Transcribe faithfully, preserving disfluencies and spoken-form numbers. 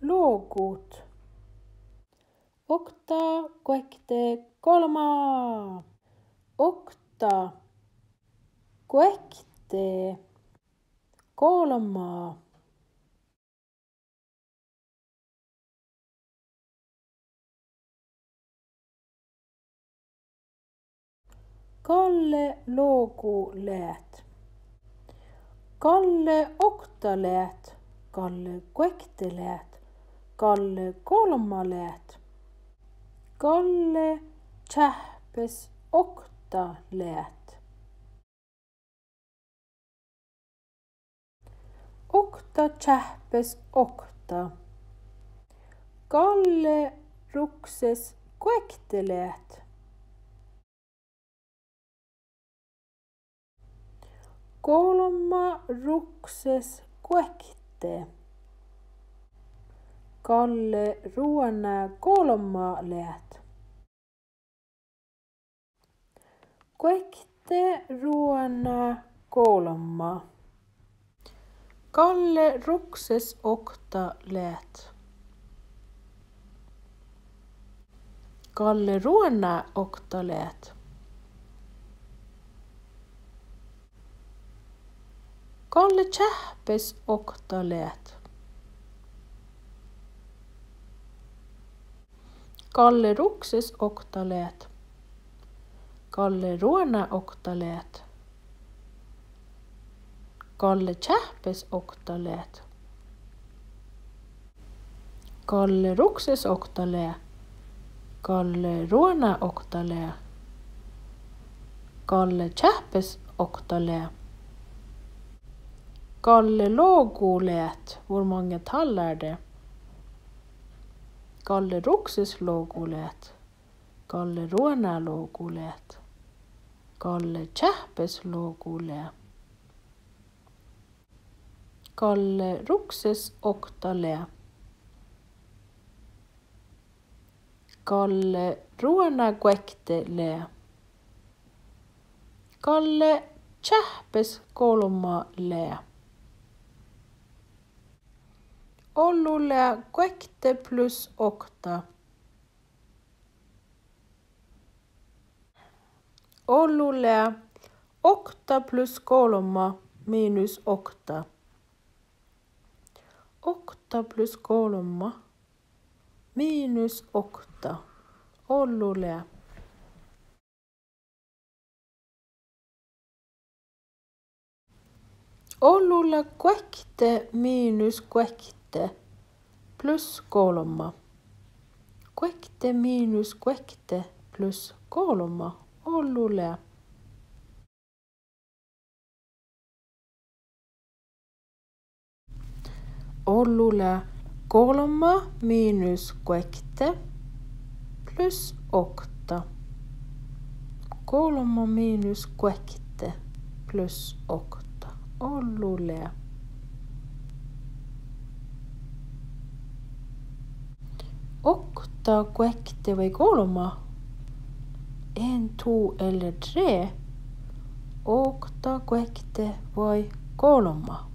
Logut. Okta, guokte, golbma. Okta, guokte, golbma. Galle logu leat? Galle okta leat? Galle guokte leat? Galle golbma leat? Galle čáhppes okta leat? Okta čáhppes okta. Galle rukses guokte leat? Golbma rukses guokte. Galle ruoná golbma leat? Guokte ruoná golbma. Galle rukses okta leat? Galle ruoná okta leat? Galle čáhppes okta leat? Galle rukses okta leat? Galle ruoná okta leat? Galle čáhppes okta leat? Galle rukses okta leat? Galle ruoná okta leat? Galle čáhppes okta leat? Galle logu leat? Hvor mange tall er det? Galle rukses logu leat? Galle ruoná logu leat? Galle čáhppes logu leat? Galle rukses okta leat? Galle ruoná guokte leat? Galle čáhppes golbma leat? Ollu lea guokte plus okta? Ollu lea okta plus golbma minus okta? Okta plus golbma minus okta. Ollu lea? Ollu lea guokte minus guokte plus golbma? Guokte minus guokte plus golbma. Ollu lea? Ollu lea golbma minus guokte plus okta? Golbma minus guokte plus okta. Ollu lea? Okta, guokte vai golbma? En, to eller tre? Okta, guokte vai golbma?